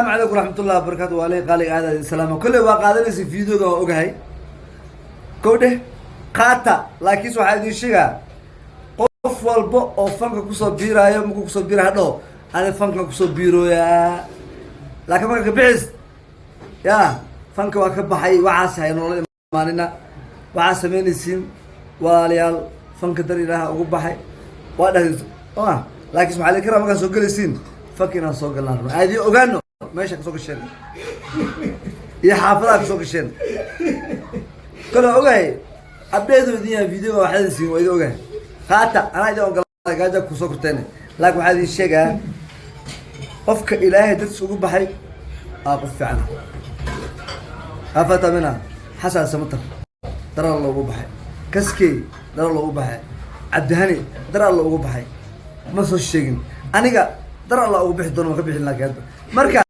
Asalaamu calaykum waraxmatullahi wabarakatu. Waa ley qaaliga aada idin salaama. Kolley waa qaadanaysa videoga, waa ogahay. Kow dheh qaata, laakiinse waxaa idin sheegaa, qof walba oo fanka kusoo biiraayo, markuu kusoo biiraayo hadhaho ani fanka kusoo biirooyaa, laakiin marka ka bixis ya fanka waa ka baxay, waxaas hay noola imaanina. Waxaa samaynaysiin, walaalayaal, fanka dar Ilaaha ugu baxay waa dhahday ma, laakiin waxaa laga rabaa markaan soo gelaysiin fanka inaan soo galnaan rabno, aadi ogaano meesha kasoo gasheen iyo xaafadaha kasoo gasheen. Kale waa ogahay abdheedu idin yahay videoga, waxaa idin siin, waa idin ogahay. Qaata, anaa idin ogolaaday, gaaja kusoo korteen, laakiin waxaa idin sheegaa, qofka Ilaahay dadkiis ugu baxay aa qof fiican afatamina. Xasan Samatar daral loogu baxay, Kaskey daral loogu baxay, Cabdihani daral loogu baxay, ma soo sheegin aniga dar Alla ugu bixi doono, ma ka bixin, laakiin hadda marka.